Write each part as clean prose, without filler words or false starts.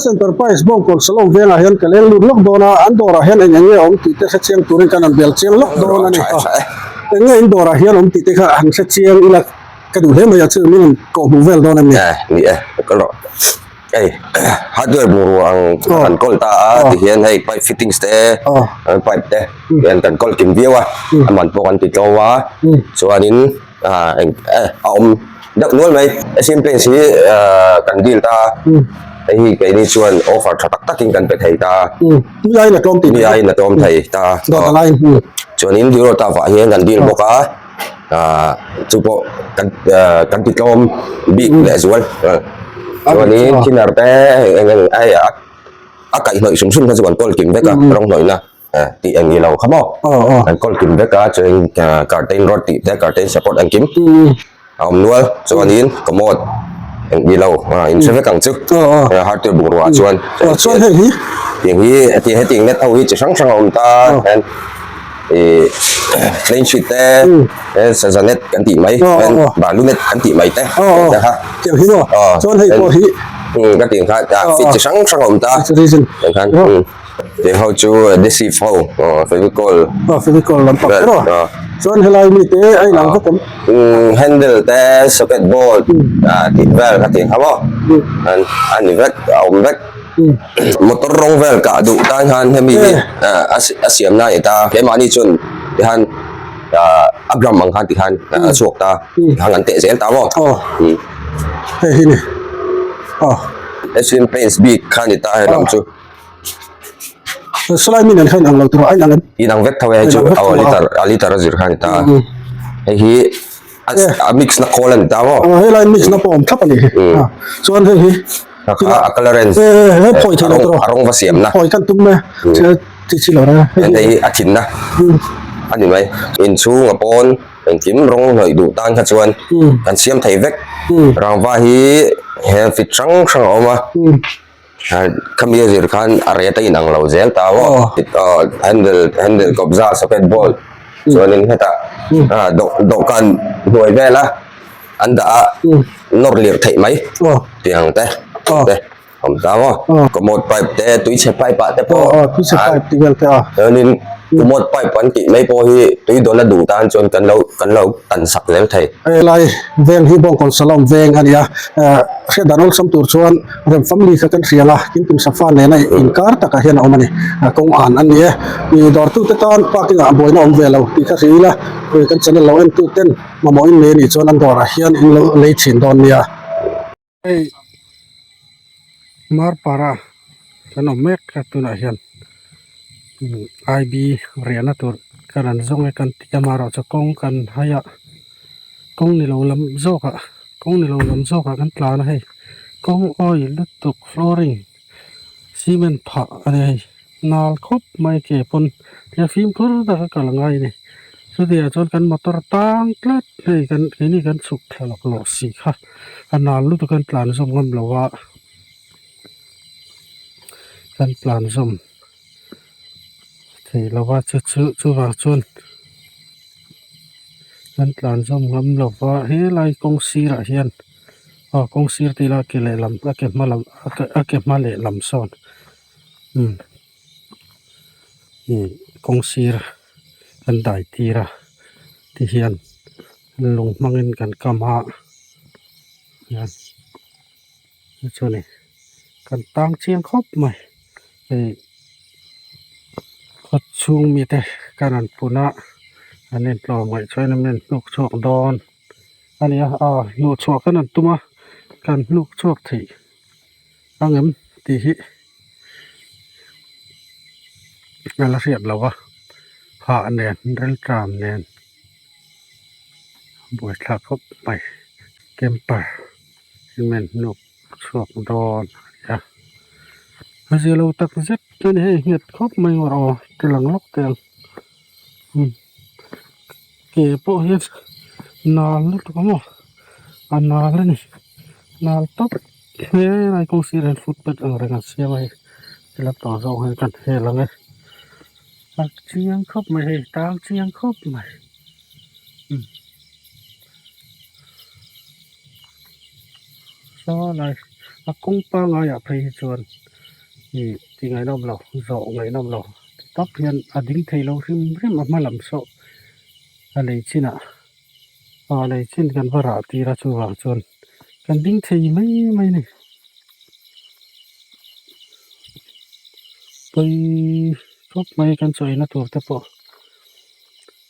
Enterprise Bawngkawn Salom vengah hian ka leng lut lawk dawn a, an dawrah hian eng eng nge awm tih te hre chiang turin kan han bel chiang lawk dawn a ni. Eng nge in dawrah hian awm tih te kha han hre chiang ila ka duh hle mai a, chu min rawn kawh hmuh vel dawn a ni. Ni e, ka rawh. Hei hardware bungrua ang kan kawl ta a tihian hei pipe fittings te pipe te hian kan kawl kim viau a, a man pawh kan ti tlawm a, chuanin a eng eh a awm deuh nual mai Asian Paints hi ah kan deal ta a hei hi keini chuan offer tha tak takin kan pe thei ta a mi aiin a tlawm tih mi aiin a tlawm thei ta a chuanin Duro Taf ah hian kan deal bawk a ah chu pawh kan ah kan ti tlawm bik leh zual chuanin thinner te eng eng hei a kaihhnawih hrim hrim kha chu kan kawl kim vek a rawng hnawihna. tih eng ni lo kha maw an kawl kim vek a chuan curtain rod tih te curtain support engkim a awm nual chuanin commode eng ni lo in hre vek ang chu hardware bungrua ah chuan chuan hei hi tiang hi heti hetiang net ho hi chi hrang hrang a awm ta hian ih plain sheet te saza net kan tih mai balu net kan tih mai te te kha tiang hi maw chuan hei pawh hi ka tih ang khan fit chi hrang hrang a awm ta tiang khan. Tih ho chu adhesive ho aw fevicol. Aw fevicol lampang te maw? Chuan helai mi te a inang vek awm. Handle te socket bolt ah tih vel kha tih kha maw an a ni vek a awm vek. Motor rawng vel kah duh tan khan hemi hi a siam na a ni ta keimahni chuan tikhan a gram ang khan tikhan a chhuak ta tikhan kan teh zel ta maw. Aw hei hi ni aw. Asian paints bik kha a ni ta helam chu. Salai mi nen khan ang lo tur a inang em? Inang vek tho e hei chu aw liter a liter a zir kha a ni ta a. Hei hi a mix na khawl a ni ta maw? Aw helai mix na pawh a awm thlap a ni hi. Chuan hei hi a colourance he phawi thei lo tur a rawng va siam na. Phawi kan tum e chi chi lo reng a. Hei hi a thin na a ni mai. Inchhung a pawn engkim rawng hnawih duh tan kha chuan kan siam thei vek. Rangva hi he fit hrang hrang a awm a. Khami a zir khan a rate a inang lo zel ta maw handle handle kawpza socket bolt chuanin hetah dawh dawhkan hnuai vela an dah a nawr lirh theih mai tih ang te te awm ta maw commode pipe te tuichhe pipe ah te pawh chuanin commode pipe an tih mai pawh hi tui dawn a duh tan chuan kan lo kan lo tan sak zel thei. Helai veng hi Bawngkawn Salom veng a ni a hriat dan awlsam tur chuan Rem family kha kan hrial a, Kimkim Safa nena inkar takah hian a awm a ni. Kawng an an ni e. Mi dawrtute tan parking ah buaina awm ve lo tih kha hria ila, kan channel lo entu ten mamawh in nei a nih chuan an dawrah hian in lo lei thin dawn nia. Hei Marpara kan awm mek a tunah hian IB riahna tur kan an zawng e kan ti a amaherawhchu kawng kan hai a kawng ni lo lam zawkah. Kawng ni lo lam zawkah kan tlan a hei kawng oil lutuk flooring cement phah a ni hei nal khawp mai ke pawn tia fimkhur taka kal a ngai a ni chutiang chuan kan motor tang tlat hei kan keini kan chhuk thla lawk lawk si kha a nal lutuk an tlan zawm ngam lo a kan tlan zawm thei lo a chu chu chuvang chuan. Kan tlan zawm ngam lo va helai kawng sirah hian aw kawng sir tih lah ke lehlam a ke hma lam a ke hma lehlam sawn umm ih kawng sir kan dai tir a tihian lung hmangin kan kam a hian chuanin kan tang chiang khawp mai hei khaw chhung mite kan han pun a an intlawm ngaih chuan an in hnuk chhuak dawn a ni a aw hnuh chhuah kan han tum a kan hnuk chhuak theih ang em tih hi a la hriat loh a hah nen rilṭam nen buaithlak khawp mai camper. Cement hnuk chhuak dawn a ni a a zia lo tak zet a ni hei nghet khawp mai ngawr aw ti lang lawk teh ang umm ke pawh hian nal lutuk a maw a nal a ni nal tawp helai kawng sirah hian footpath ang reng an siam a hei ti lampang zawng hian kan hel ang e a chiang khawp mai hei tang chiang khawp mai umm. Saw lai A kawng pangaiah phei hi chuan ih ti ngaihnawm lo zawh ngaihnawm lo ti tawp hian a ding thei lo hrim hrim a hma lam saw a lei chinah ah lei chin kan va rah tir a chuvang chuan kan ding thei mai mai a ni. Pawi khawp mai kan chawina tur te pawh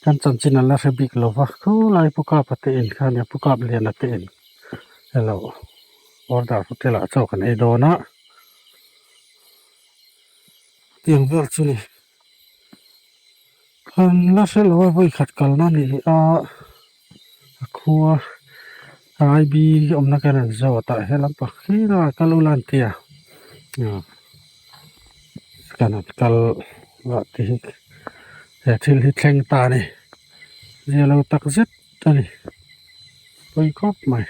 kan chanchin an la hre bik lo va khulai pu kapa te in kha nia pu kap liana te in elo order hotel ah chaw kan ei dawn a tiang vel chu ni kan la hre lo a vawi khat kalna a ni a a khua I_B awmna kan rawn zawt a he lampang hi a kal ula an ti a kan han kal lah te hi he thil hi thleng ta a ni zia lo tak zet a ni pawi khawp mai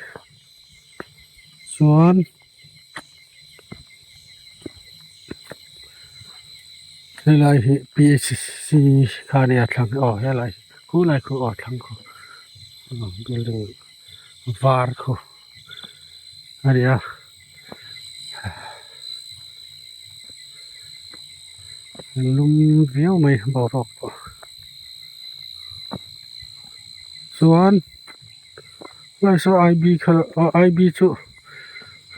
chuan helai hi P_H_C kha a nia thlang aw helai hi khulai khu aw thlang khu building var khu a ni a. Lum viau mai boruak pawh chuan helai saw I_B kha aw I_B chu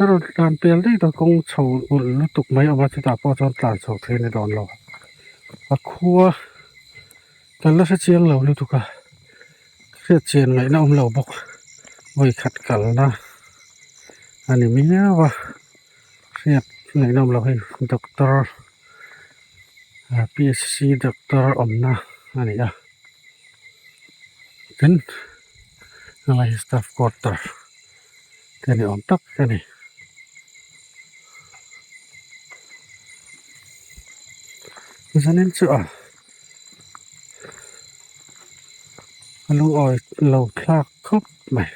a rawn tlan pel daih tawh kawng chho ulh lutuk mai a awm a chutah pawh chuan tlan chho thei a ni dawn lo a khua kan la hre chiang lo lutuk a hriat chian ngaihna awm lo bawk vawi khat kalna a ni miau a hriat ngaihna awm lo hei doctor P_H_C doctor awmna a ni a tin helai hi staff quarter te ni awm tak a ni. Zanin chu a a lungawi lo thlak khawp mai.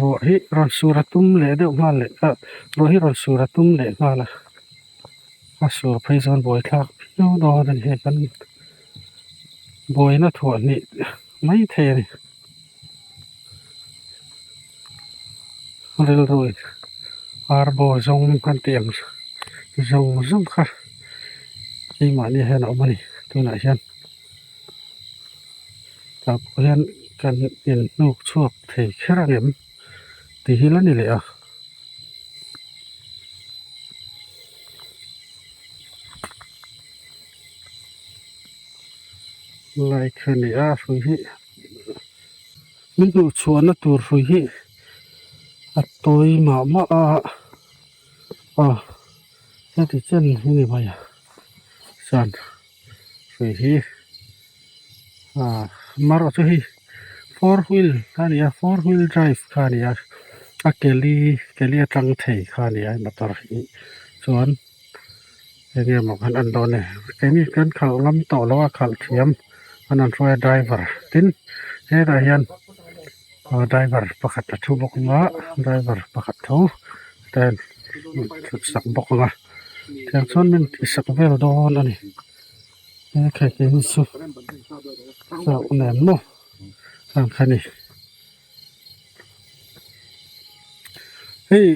Ruah hi rawn sur a tum leh deuh nghal leh ah ruah hi rawn sur a tum leh nghal a a sur phei chuan buai thlak phiau dawn a ni hei kan buaina thuah hnih mai thei a ni rilru in arbo zawng an tih ang zawng zawng kha keimahni hian a awm a ni tunah hian. Tah pawh hian kan inhnuk chhuak thei kher ang em tih hi la ni leh a. Lai kha ni a hrui hi min hmuh chhuahna tur hrui hi a tawi mah mah a aw heti chen hi ni mai a chuan. Hrui hi ah marawh chu hei four wheel kha a ni a four wheel drive kha a ni a a ke li ke li atang thei kha a ni a motor hi chuan eng emaw khan an dawn e keini kan khalh ngam tawh lo a khalh thiam an rawn hruai a driver tin hetah hian ah driver pakhat a thu bawk ang a driver pakhat tho hetah hian thut sak bawk ang a. Tiang chuan min tihsak vel dawn a ni he khaike hi chu chauh nen maw ang kha ni hei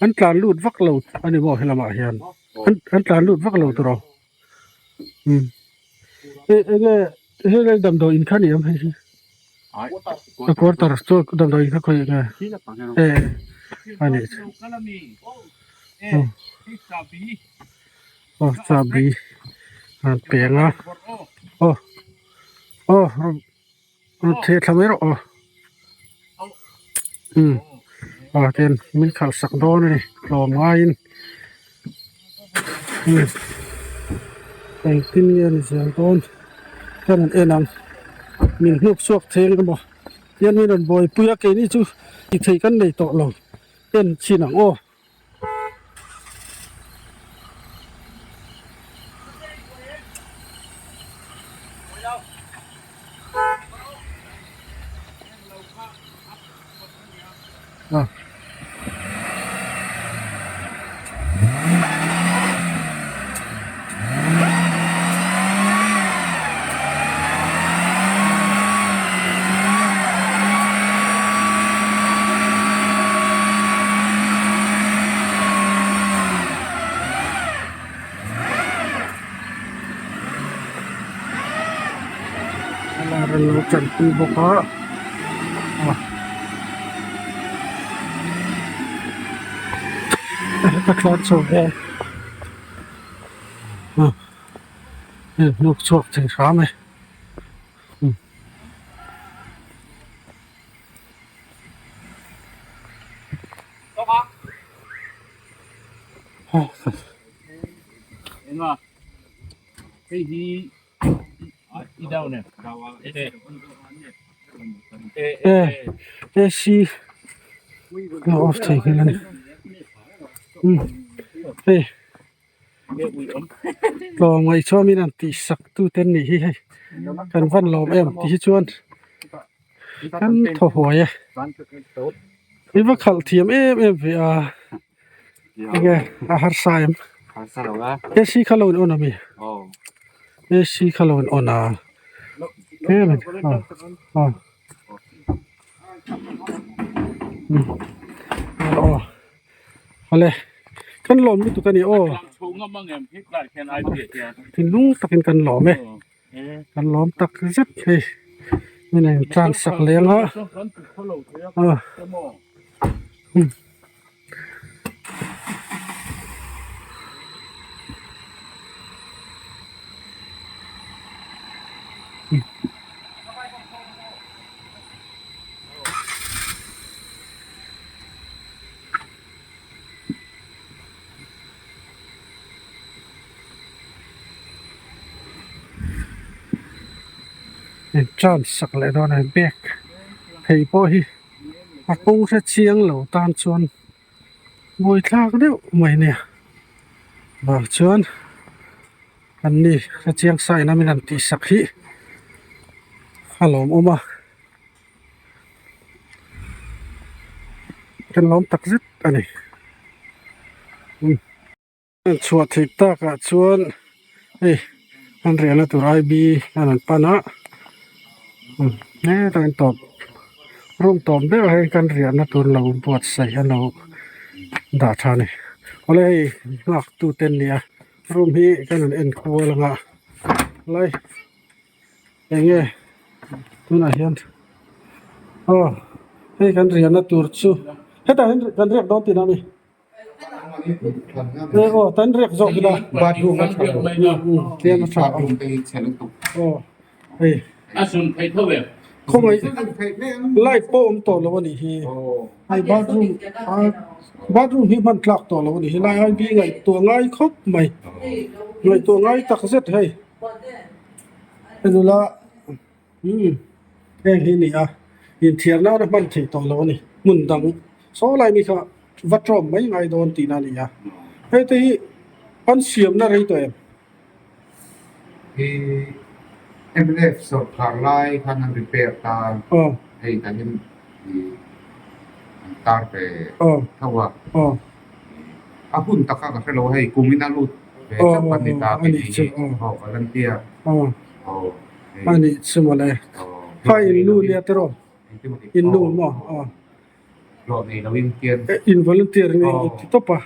an tlan lut vak lo a ni maw helamah hian an tlan lut vak lo tawh rawh umm enge helai damdawi in kha ni em hei hi. A quarter chu damdawi kha khawi nge e a nih chu aw chahbi an peng a aw aw rawn theh thla mai rawh aw umm aw tian min khalh sak dawn a ni tlawm ngaiin umm engtin nge ni zel dawn ka rawn en ang min hnuk chhuak thei ang emaw hian min rawn buaipui a keini chu tih theih kan nei tawh lo en chin ang aw. tanpui bawk a ka tlan chho ve a hnuk chhuak thei hram e. AC a off thei nghal a ni hei tlawm ngaihchuan in an tih sak tu te an nih hi hei kan van lawm em tih hi chuan kan thaw huai e i va khalh thiam em em ve a. Enge a harsa em? Harsa lo a. AC kha lo in on ami? Aw. AC kha lo in on a. Em a a. Aw. Awle kan lawm lutuk ani aw. Thinlung takin kan lawm e. Kan lawm tak zet hei. Min in tlan sak leng a. A. Tran sak leh dawn a bag thei pawh hi a kawng hre chiang lo tan chuan buai thlak deuh mai nia vang chuan an ni hre chiang sa in a min han tih sak hi a lawmawm a kan lawm tak zet a ni. Chhuah theih takah chuan hei an riahna tur I_B an rawn pan a hetah hian tawp room tawp deuh ah hian kan riahna tur lo buatsaih an lo dah tha a ni awle hei nghak tu te an ni a room hi kan rawn en kual ang a lai eng nge tunah hian aw hei kan riahna tur chu hetah hian kan riak dawn tihna a ni. Aw tan riak zawk ila bathroom a tha lo tlian a tha bathroom te hi chhe lutuk aw hei a sun thei tho ve khawngaih light pawh awm tawh lo a nih hi hei bathroom bathroom hi hman tlak tawh lo a nih hi lai ai bi ngaihtuah ngai khawp mai ngaihtuah ngai tak zet hei nula Umm heng hi nia inthiar nana hman theih tawh lo a ni hmun dang saw lai mi kha va tawm mai ngai dawn tihna a ni a hei te hi an siamna rei tawh em? Hi mnf sawrkhar lai khan an repair ta hei kan in an tar ve tho a a hun taka ka hrelo hei kum in a lut ve chauh a ni ta tih hi volunteer. A nih chu mawle. Kha in nu nia tiraw? In nu maw? Aw. In volunteer nge i ti tawp a?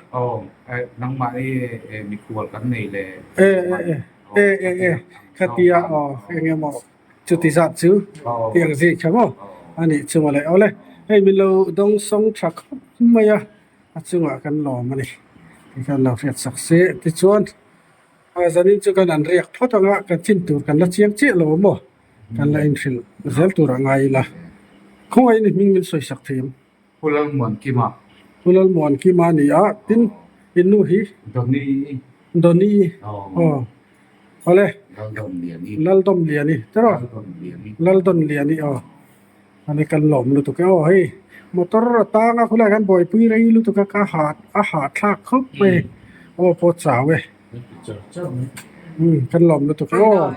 E e e e e khatia aw eng emaw chuti zat chu tiang zing kha maw? A nih chu mawle. Awle hei min lo dawng sawng tha khawp mai a, a chungah kan lawm a ni. Tikhan lo hriat sak se tichuan. A zanin chu kan an riak phawt ang a, kan chin tur kan la chiang chiah lo maw? Kan la inhrilh zel tur a ngai ila. Khawngaih ni hming min sawi sak thei ang. Pu Lalmuankima. Pu Lalmuankima a ni a, tin in nu hi? Doni. Doni. Aw. Awle. Laldawmliani. Laldawmliani tiraw? Laldawmliani. Laldawmliani aw. Ani kan lawm lutuk e aw hei motor a tang a khulai kan buaipui rei lutuk a ka ha a hahthlak khawp mai aw pawh chau e kan lawm lutuk e aw.